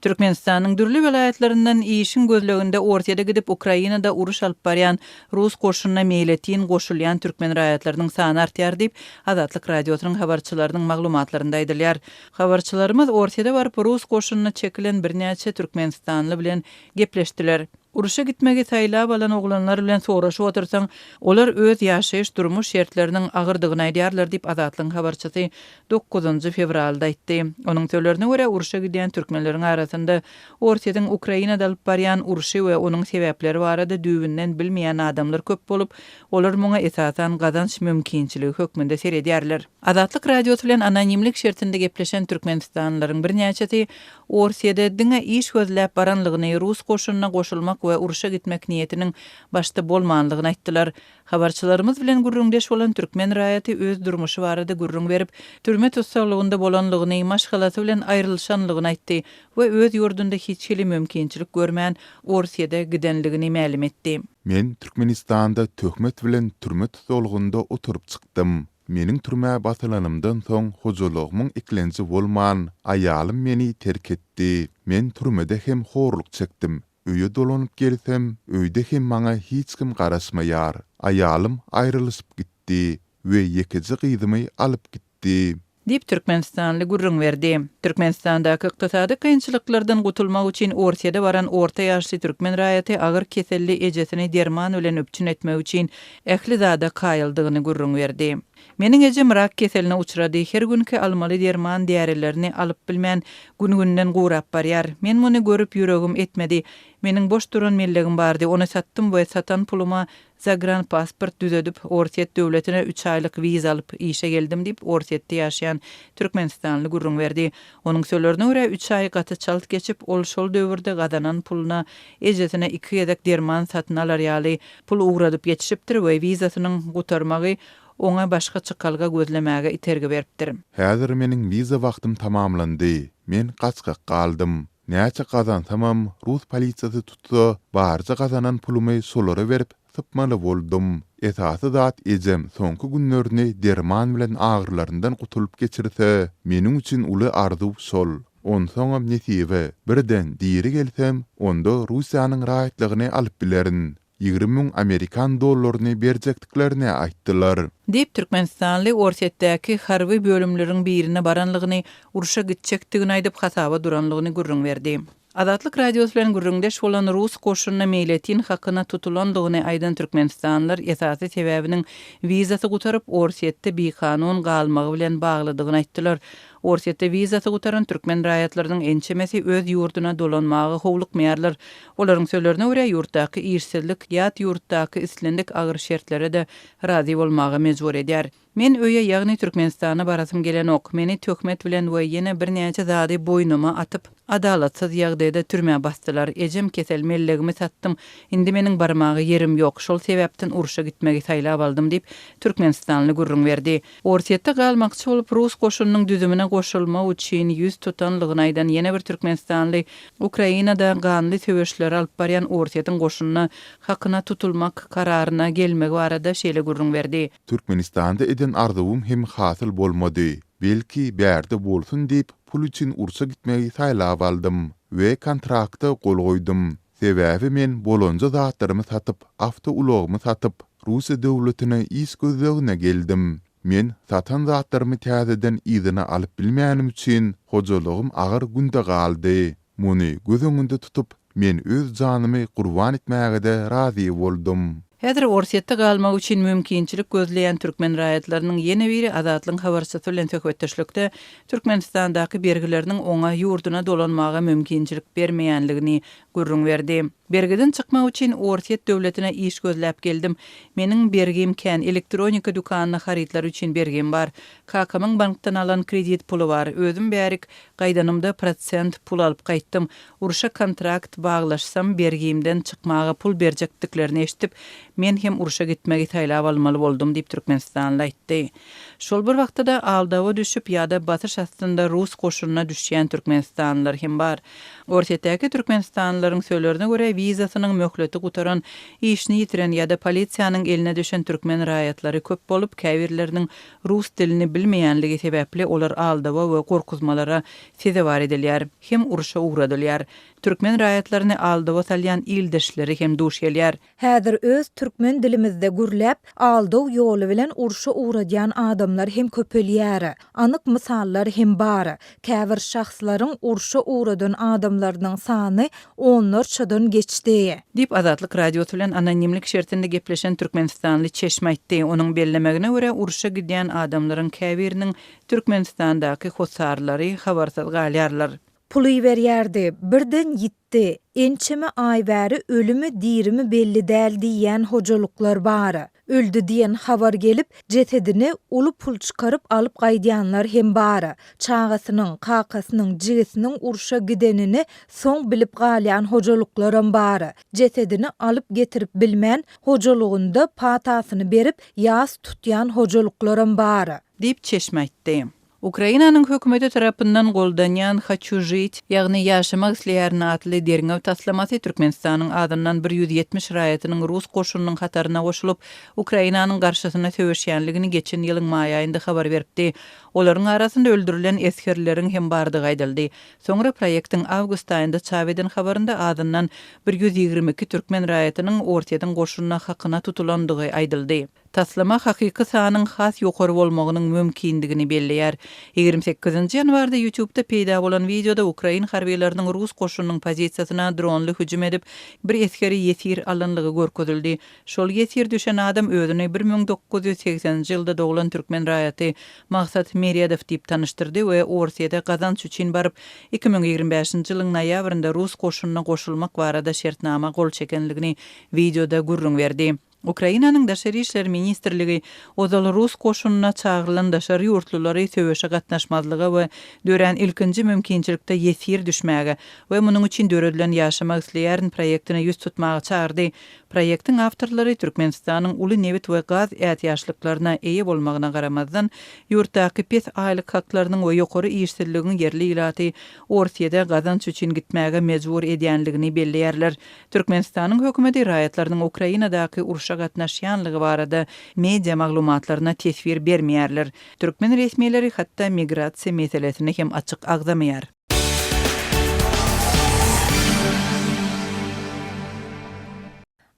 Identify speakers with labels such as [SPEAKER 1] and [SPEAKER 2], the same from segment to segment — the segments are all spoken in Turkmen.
[SPEAKER 1] Türkmenistanyň dürli welaýatlaryndan işiň gözleginde Orsýete gidip, Ukrainada uruş alyp barýan rus goşunyna meýletin goşulýan türkmen raýatlarynyň sany artýar diýip, Azatlyk Radiosynyň habarçylarynyň maglumatlarynda aýdylýar. Habarçylarymyz Orsýete baryp, rus goşunyna çekilen birnäçe türkmenistanly bilen gepleşdiler. Urşa gitmegi saýlap alan oglanlar bilen soraşyp otursaň, olar öz ýaşaýyş-durmuş şertleriniň agyrdygyny aýdýarlar diýip, Azatlygyň habarçysy dokuzynjy fewralda aýtdy. Onuň sözlerine görä, urşa gidýän türkmenleriň arasynda Orsýetiň Ukrainada alyp barýan urşy we onuň sebäpleri barada düýbünden bilmeýän adamlar köp bolup, olar muňa esasan gazanç mümkinçiligi hökmünde seredýärler. Azatlyk Radiosy bilen anonimlik şertinde gepleşen türkmenistanlylaryň birnäçesi Orsýede diňe iş gözläp baranlygyny, rus goşunyna goşulmak we urşa gitmek niýetiniň başda bolmanlygyny aýtdylar. Habarçylarymyz bilen gürrüňdeş bolan türkmen raýaty öz durmuşy barada gürrüň berip, türme tussaglygynda bolanlygyny, maşgalasy bilen aýrylyşanlygyny aýtdy we öz ýurdunda hiç hili mümkinçilik görmän, Orsýede gidenligini mälim etdi.
[SPEAKER 2] Men Türkmenistanda töhmet bilen türme tussaglygynda oturyp çykdym. Meniň türmä basylanymdan soň hojalygymyň eklenji bolman, aýalym meni terk etdi. Men türmede hem horluk çekdim. Öýe dolanyp gelsem, öýde hem maňa hiç kim garaşmaýar. Aýalym aýrylyşyp gitdi we ýekeje gyzymy alyp gitdi.
[SPEAKER 1] Diýip, türkmenistanly gürrüň berdi. Türkmenistandaky ykdysady kynçylyklardan gutulmak üçin Orsýede baran orta ýaşly türkmen raýaty agyr keselli ejesini derman bilen üpjün etmek üçin ähli zada kaýyldygyny gürrüň berdi. Meniň ejem rak keseline uçrady, her günki almaly derman därilerini alyp bilmän, gün-günden gurap barýar. Men muny görüp ýüregim etmedi. Meniň boş duran mellegim bardy, ony satdym we satan puluma Zagranpasport düzedip, Orsýet döwletine üç aýlyk wiza alyp, işe geldim diýip, Orsýetde ýaşaýan türkmenistanly gürrüň berdi. Onuň sözlerine görä, üç aý gaty çalt geçip, ol şol döwürde gazanan puluna ejesine iki gezek derman satyn alar ýaly pul ugradyp ýetişipdir we wizasynyň gutarmagy oňa başga çykalga gözlemäge itergi beripdir.
[SPEAKER 2] Häzir meniň wiza wagtym tamamlandy, men gaçgak galdym. Näçe gazansamam, rus polisiýasy tutsa, barja gazanan pulumy şolara berip, sypmaly boldum. Esasy zat ejem soňky günlerini derman bilen agyrylaryndan gutulyp geçirse, meniň üçin uly arzuw şol. Onsoňam nesibe, birden diri gelsem, onda Russiýanyň raýatlygyny alyp bilerin. 20 müň amerikan dollaryny berjekdiklerini aýtdylar.
[SPEAKER 1] Diýip, türkmenistanly Orsýetdäki harby bölümleriň birine baranlygyny, urşa gitjekdigini aýdyp, hasaba duranlygyny gürrüň berdi. Azatlyk Radiosy bilen gürrüňdeş bolan rus goşunyna meýletin hakyna tutulandygyny aýdan türkmenistanlylar esasy sebäbiniň wizasy gutaryp, Orsýetde bikanun galmagy bilen baglydygyny aýtdylar. Orsýetde wizasy gutaran türkmen raýatlarynyň ençemesi öz ýurduna dolanmaga howlukmaýarlar. Olaryň sözlerine görä, ýurtdaky işsizlik ýat ýurtdaky islendik agyr şertlere-de razy bolmaga mejbur edýär. Men öýe, ýagny Türkmenistana barasym gelenok. Meni töhmet bilen we ýene birnäçe zady boýnuma atyp, adalatsyz ýagdaýda türmä basdylar. Ejem kesel, mellegimi satdym. Indi meniň barmaga ýerim ýok. Şol sebäpden urşa gitmegi saýlap aldym diýip, türkmenistanly gürrüň berdi. Orsýetde galmakçy bolup, rus goşunynyň düzümine goşulmak üçin ýüz tutanlygyny aýdan ýene bir türkmenistanly Ukrainada ganly söweşleri alyp barýan Orsýetiň goşunyna hakyna tutulmak kararyna gelmegi barada şeýle gürrüň berdi.
[SPEAKER 2] Türkmenistanda eden arzuwym hem hasyl bolmady. Belki, bärde bolsun diýip, pul üçin urşa gitmegi saýlap aldym we kontrakta gol goýdum. Sebäbi men bolanja zatlarymy satyp, awtoulagymy satyp, Russiýa döwletine iş gözlegine geldim. Men satan zatlarymy täzeden yzyna alyp bilmänim üçin, hojalygym agyr günde galdy. Muny göz öňünde tutup, men öz janymy gurban etmäge-de razy boldum.
[SPEAKER 1] Häzir Orsýetde galmak üçin mümkinçilik gözleýän türkmen raýatlarynyň ýene biri Azatlygyň habarçysy bilen söhbetdeşlikde Türkmenistandaky bergileriniň oňa ýurduna dolanmaga mümkinçilik bermeýänligini gürrüň berdi. Bergiden çykmak üçin Orsýet döwletine iş gözläp geldim. Meniň bergim kän, elektronika dükanyna harytlar üçin bergim bar. Kakamyň bankdan alan kredit puly bar. Özüm bärik gaýdanymda prosent pul alyp gaýtdym. Urşa kontrakt baglaşsam bergimden çykmaga pul berjekdiklerini eşidip, men hem urşa gitmegi saýlap almaly boldum diýip, türkmenistanly aýtdy. Şol bir wagtda-da aldawa düşüp ýa-da basyş astynda rus goşunyna düşýän türkmenistanlylar hem bar. Orsýetdäki türkmenistanlylaryň sözlerine görä, wizasynyň möhleti gutaran, işini ýitiren ýa-da polisiýanyň eline düşen türkmen raýatlary köp bolup, käbirleriniň rus dilini bilmeýänligi sebäpli olar aldawa we gorkuzmalara sezewar edilýär hem urşa ugradylýar. Türkmen raýatlaryny aldawa salýan ildeşleri hem duş gelýär.
[SPEAKER 3] Häzir öz türkmen dilimizde gürläp, aldaw ýoly bilen urşa ugradýan adamlar hem köpelýär. Anyk mysallar hem bar. Käbir şahslaryň urşa ugradan adamlarynyň sany onlarçadan geçdi.
[SPEAKER 1] Diýip, Azatlyk Radiosy bilen anonimlik şertinde gepleşen türkmenistanly çeşme aýtdy. Onuň bellemegine görä, urşa gidýän adamlaryň käbiriniň Türkmenistandaky hossarlary habarsyz galýarlar.
[SPEAKER 3] Pul iberýärdi, birden ýitdi, ençeme aý bäri ölümi-dirimi belli däl diýýän hojalyklar bar. Öldi diýen habar gelip, jesedini uly pul çykaryp alyp gaýdýanlar hem bar. Çagasynyň, kakasynyň, jigisiniň urşa gidenini soň bilip galýan hojalyklaram bar. Jesedini alyp getirip bilmän, hojalygynda patasyny berip, ýas tutýan hojalyklaram bar.
[SPEAKER 1] Diýip, çeşme aýtdy. Ukrainanyň hökümeti tarapyndan goldanýan Haçu žit, ýagny Ýaşamak isleýärin atly derňew taslamasy Türkmenistanyň azyndan 170 raýatynyň rus goşunynyň hataryna goşulyp, Ukrainanyň garşysyna söweşýänligini geçen ýylyň maý aýynda habar beripdi. Olaryň arasynda öldürilen esgerleriň hem bardygy aýdyldy. Soňra proýektiň awgust aýynda çap eden habarynda azyndan 122 türkmen raýatynyň Orsýetiň goşunyna hakyna tutulandygy aýdyldy. Taslama hakyky sanyň has ýokary bolmagynyň mümkindigini belleýär. 28-nji ýanwarda YouTube-da peýda bolan wideoda ukrain harbylarynyň rus goşunynyň pozisiýasyna dronly hüjüm edip, bir esgeri ýesir alanlygy görkezildi. Şol ýesir düşen adam özüni 1980-nji ýylda doglan türkmen raýaty Maksat Meredow diýip tanyşdyrdy we Orsýete gazanç üçin baryp, 2025-nji ýylyň noýabrynda rus goşunyna goşulmak barada şertnama gol çekenligini wideoda gürrüň berdi. Ukrainanyň Daşary işler ministrligi ozal rus goşunyna çagyrylan daşary ýurtlulary söweşe gatnaşmazlyga we dörän ilkinji mümkinçilikde ýesir düşmäge we munuň üçin döredilen Ýaşamak isleýärin proýektine ýüz tutmaga çagyrdy. Proýektiň awtorlary Türkmenistanyň uly nebit we gaz ätiýaçlyklaryna eýe bolmagyna garamazdan, ýurtdaky pes aýlyk haklarynyň we ýokary işsizligiň ýerli ilaty Orsýede gazanç üçin gitmäge mejbur edýänligini belleýärler. Türkmenistanyň hökümeti raýatlarynyň Ukrainadaky urşa gatnaşýanlygy barada media maglumatlaryna teswir bermeýärler. Türkmen resmileri hatda migrasiýa meselesini hem açyk agzamaýar.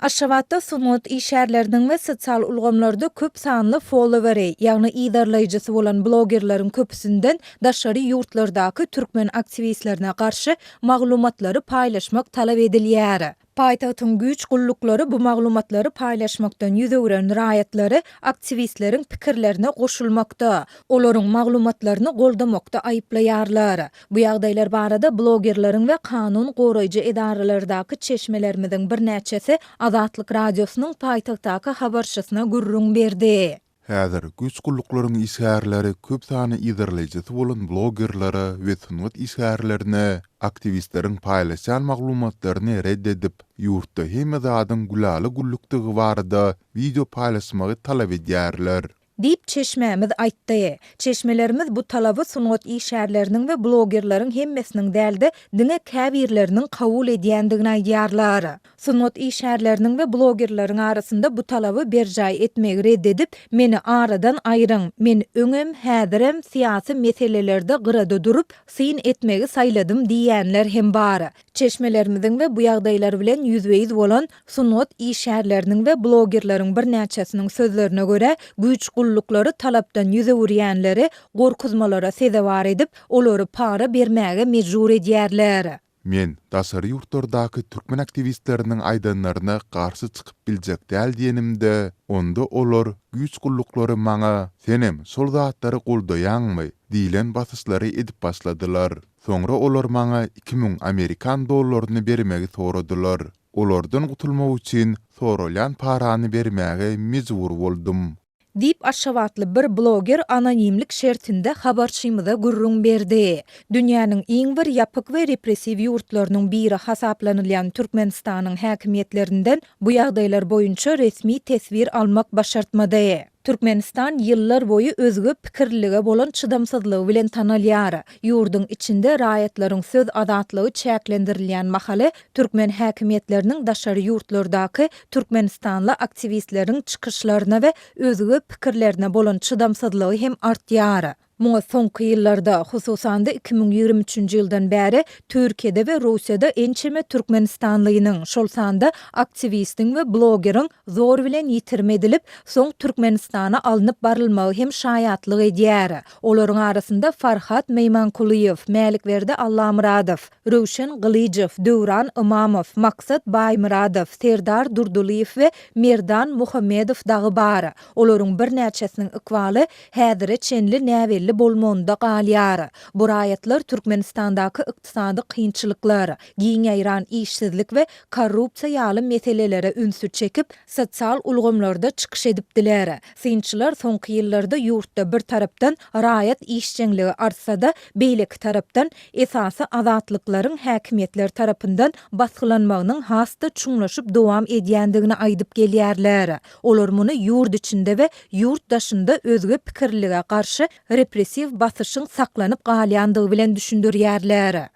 [SPEAKER 3] Aşgabatda sungat işgärleriniň we sosial ulgamlarda köp sanly followeri, ýagny yzarlaýjysy bolan blogerleriň köpüsinden daşary ýurtlardaky türkmen aktiwistlerine garşy maglumatlary paýlaşmak talap edilýär. Paýtagtyň güýç gulluklary bu maglumatlary paýlaşmakdan ýüz öwren raýatlary aktiwistleriň pikirlerine goşulmakda, olaryň maglumatlaryny goldamakda aýyplaýarlar. Bu ýagdaýlar barada blogerleriň we kanun goraýjy edaralardaky çeşmelerimiziň birnäçesi Azatlyk Radiosynyň paýtagtdaky habarçysyna gürrüň berdi.
[SPEAKER 2] Häzir güýç gulluklaryň işgärleri köp sanly yzarlaýjysy bolan blogerlere we sungat işgärlerine aktiwistleriň paýlaşýan maglumatlaryny ret edip, ýurtda hemme zadyň gülala-güllükdigi barada wideo paýlaşmagy talap edýärler.
[SPEAKER 3] Diýip, çeşmämiz aýtdy. Çeşmelerimiz bu talaby sungat işgärleriniň we blogerleriň hemmesiniň däl-de, diňe käbirleriniň kabul edýändigini aýdýarlar. Sungat işgärleriniň we blogerleriň arasynda bu talaby berjaý etmegi red edip, meni aradan aýryň, men öňem, häzirem syýasy meselelerde gyrada durup, syn etmegi saýladym diýýänler hem bar. Çeşmelerimiziň we bu ýagdaýlar bilen ýüzbe-ýüz bolan sungat işgärleriniň we blogerleriň birnäçesiniň sözlerine görä, güýç gulluklary talapdan ýüz öwürýänleri gorkuzmalara sezewar edip, olary para bermäge mejbur edýärler.
[SPEAKER 2] Men daşary ýurtlardaky türkmen aktiwistleriniň aýdanlaryna garşy çykyp biljek däl diýenimde, onda olar, güýç gulluklary maňa senem şol zatlary goldaýaňmy diýlen basyşlary edip başladylar. Soňra olar maňa 2000 amerikan dollaryny bermegi soradylar. Olardan gutulmak üçin soralýan parany bermäge mejbur boldum.
[SPEAKER 3] Diýip, aşgabatly bir bloger anonimlik şertinde habarçymyza gürrüň berdi. Dünýäniň iň bir ýapyk we repressiw ýurtlarynyň biri hasaplanylýan Türkmenistanyň häkimiýetlerinden bu ýagdaýlar boýunça resmi teswir almak başartmady. Türkmenistan ýyllar boýy özge pikirlilige bolan çydamsyzlygy bilen tanalýar. Ýurduň içinde raýatlaryň söz azatlygy çäklendirilýän mahaly, türkmen häkimiýetleriniň daşary ýurtlardaky türkmenistanly aktiwistleriň çykyşlaryna we özge pikirlerine bolan çydamsyzlygy hem artýar. Muňa soňky ýyllarda, hususan-da 2023-nji ýyldan bäri Türkiýede we Russiýada ençeme türkmenistanlynyň, şol sanda aktiwistiň we blogeriň zor bilen ýitirim edilip, soň Türkmenistana alnyp barylmagy hem şaýatlyk edýär. Olaryň arasynda Farhat Meýmankulyýew, Mälikberdi Allamyradow, Röwşen Gylyjow, Döwran Ymamow, Maksat Baýmyradow, Serdar Durdylyýew we Merdan Muhammedow dagy bar. Olaryň birnäçesiniň ykbaly häzire çenli näbelli bolmagynda galýar. Bu raýatlar Türkmenistandaky ykdysady kynçylyklar, giň ýaýran işsizlik we korrupsiýa ýaly meselelere ünsi çekip, sosial ulgamlarda çykyş edipdiler. Synçylar soňky ýyllarda ýurtda bir tarapdan raýat işjeňligi artsa-da, beýleki tarapdan esasy azatlyklaryň häkimiýetler tarapyndan basgylanmagynyň has-da çuňlaşyp dowam edýändigini aýdyp gelýärler. Olar muny ýurt içinde we ýurt daşynda özge pikirlilige garşy repressiw basyşyň saklanyp galýandygy bilen düşündirýärler.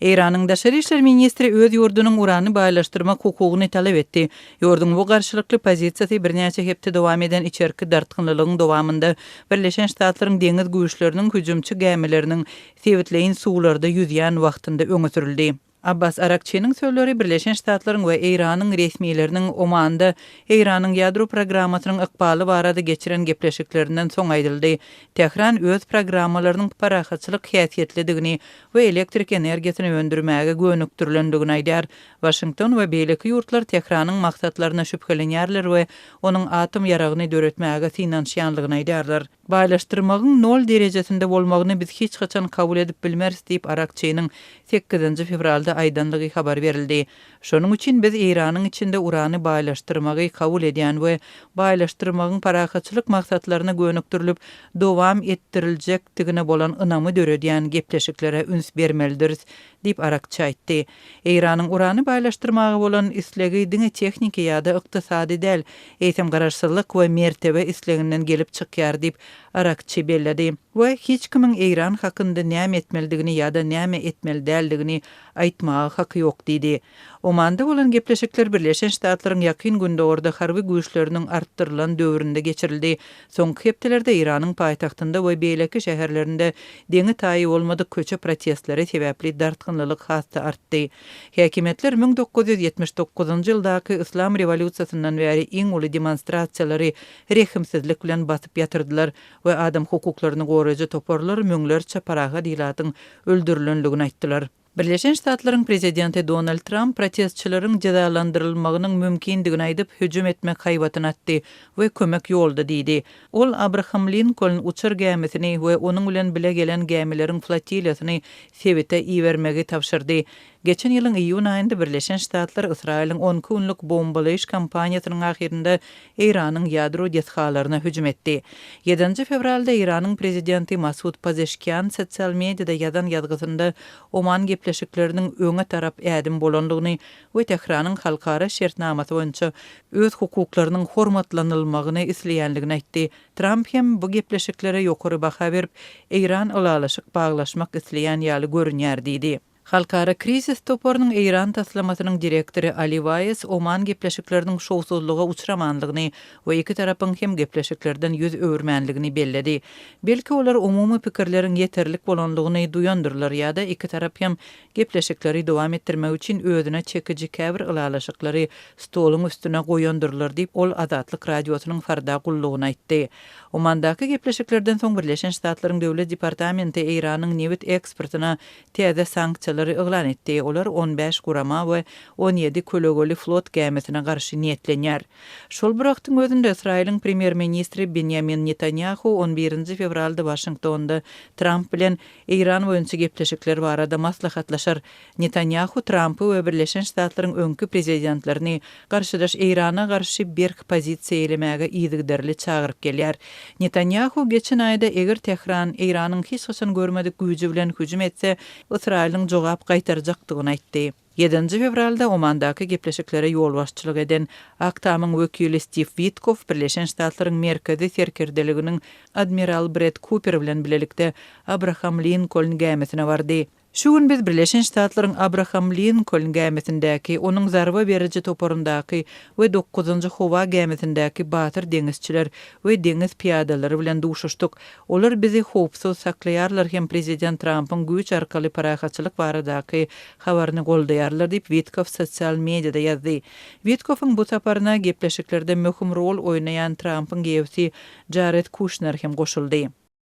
[SPEAKER 1] Eýranyň daşary işler ministri öz ýurdunyň urany baýlaşdyrmak hukugyny talap etdi. Ýurduň bu garşylykly pozisiýasy birnäçe hepde dowam eden içerki dartgynlylygyň dowamynda Birleşen Ştatlaryň deňiz güýçleriniň hüjümçi gämileriniň sebitleýin suwlarda ýüzýän wagtynda öňe sürüldi. Abbas Arakçiniň sözleri Birleşen Ştatlaryň we Eýranyň resmileriniň Omanda Eýranyň ýadro programmasynyň ykbaly barada geçiren gepleşiklerinden soň aýdyldy. Tähran öz programmalarynyň parahatçylyk häsiýetlidigini we elektrik energiýasyny öndürmäge gönükdirilendigini aýdýar. Waşington we beýleki ýurtlar Tähranyň maksatlaryna şübhelenýärler we onuň atom ýaragyny döretmäge synanyşýanlygyny aýdýarlar. Baýlaşdyrmagyň nol derejesinde bolmagyny biz hiç haçan kabul edip bilmeris diýip, Arakçynyň sekizinji fewralda aýdanlygy habar berildi. Şonuň üçin biz Eýranyň içinde urany baýlaşdyrmagy kabul edýän we baýlaşdyrmagyň parahatçylyk maksatlaryna gönükdirilip dowam etdiriljekdigine bolan ynamy döredýän gepleşiklere üns bermelidiris diýip, Arakçy aýtdy. Eýranyň urany baýlaşdyrmaga bolan islegi diňe tehniki ýa-da ykdysady däl, eýsem garaşsyzlyk we mertebe isleginden gelip çykýar diýip, Arakçi belledi. We hiç kimiň Eýran hakynda näme etmelidigini ýa-da näme etmeli däldigini aýtmaga haky ýok diýdi. Omanda bolan gepleşikler Birleşen Ştatlaryň Ýakyn Gündogarda harby güýçleriniň artdyrylan döwründe geçirildi. Soňky hepdelerde Eýranyň paýtagtynda we beýleki şäherlerinde deňi-taýy bolmadyk köçe protestleri sebäpli dartgynlylyk has-da artdy. Häkimiýetler 1979-njy ýyldaky Yslam rewolýusiýasyndan bäri iň uly demonstrasiýalary rehimsizlik bilen basyp ýatyrdylar we adam hukuklaryny goraýjy toparlar müňlerçe parahat ilatyň öldürilendigini aýtdylar. Birleşen Ştatlaryň prezidenti Donald Tramp protestçileriň jezalandyrylmagynyň mümkindigini aýdyp, hüjüm etmek haýbatyny atdy we kömek ýolda diýdi. Ol Abraham Linkoln uçar gämisini we onuň bilen bile gelen gämileriň flotiliýasyny sebite ibermegi tabşyrdy. Geçen ýylyň iýun aýynda Birleşen Ştatlar Ysraýylyň on iki günlük bombalaýyş kampaniýasynyň ahyrynda Eýranyň ýadro desgalaryna hüjüm etdi. Ýedinji fewralda Eýranyň prezidenti Masud Pazeşkian sosial mediada ýazan ýazgysynda Oman gepleşikleriniň öňe tarap ädim bolandygyny we Tähranyň halkara şertnamasy boýunça öz hukuklarynyň hormatlanylmagyny isleýändigini aýtdy. Tramp hem bu gepleşiklere ýokary baha berip, Eýran ylalaşyk baglaşmak isleýän ýaly görünýär diýdi. Halkara krizis toparynyň Eýran taslamasynyň direktory Ali Waýes Oman gepleşikleriniň şowsuzlyga uçramanlygyny we iki tarapyň hem gepleşiklerden ýüz öwürmänligini belledi. Belki olar umumy pikirleriň ýeterlik bolanlygyny duýandyrlar ýa-da iki tarap hem gepleşikleri dowam etdirmek üçin özüne çekiji käbir ylalaşyklary stoluň üstüne goýandyrlar diýip, ol Azatlyk Radiosynyň Farda gullugyna aýtdy. Omandaky gepleşiklerden soň Birleşen Ştatlaryň Döwlet departamenti Eýranyň nebit eksportyna täze sanksiýalary yglan etdi, olar on bäş gurama we on ýedi kölegeli flot gämisine garşy niýetlenýär. Şol bir wagtyň özünde, Ysraýylyň premýer-ministri Benýamin Netanýahu on birinji fewralda Waşingtonda Tramp bilen Eýran boýunça gepleşikler barada maslahatlaşar. Netanýahu Trampy we Birleşen Ştatlaryň öňki prezidentlerini garşydaş Eýrana garşy berk pozisiýa eýlemäge yzygiderli çagyryp gelýär. Netanýahu geçen aýda eger Tähran Eýranyň hiç haçan görmedik güýji bilen hüjüm etse, Ysraýylyň jogap gaýtarjakdygyny aýtdy. Ýedinji fewralda Omandaky gepleşiklere ýolbaşçylyk eden Ak Tamyň wekili Stiw Witkoff Birleşen Ştatlaryň Merkezi serkerdeliginiň admiral Bred Kuper bilen bilelikde Abraham Linkoln gämisine bardy. Şu gün biz Birleşen Ştatlaryň Abraham Linkoln gämisindäki, onuň zarba beriji toparyndaky we dokuzynjy howa gämisindäki batyr deňizçiler we deňiz pyýadalary bilen duşuşdyk. Olar bizi howpsuz saklaýarlar hem prezident Trampyň güýç arkaly parahatçylyk baradaky habaryny goldaýarlar diýip, Witkoff sosial mediada ýazdy. Witkoffyň bu saparyna gepleşiklerde möhüm rol oýnaýan Trampyň giýewsi Jared Kuşner hem goşuldy.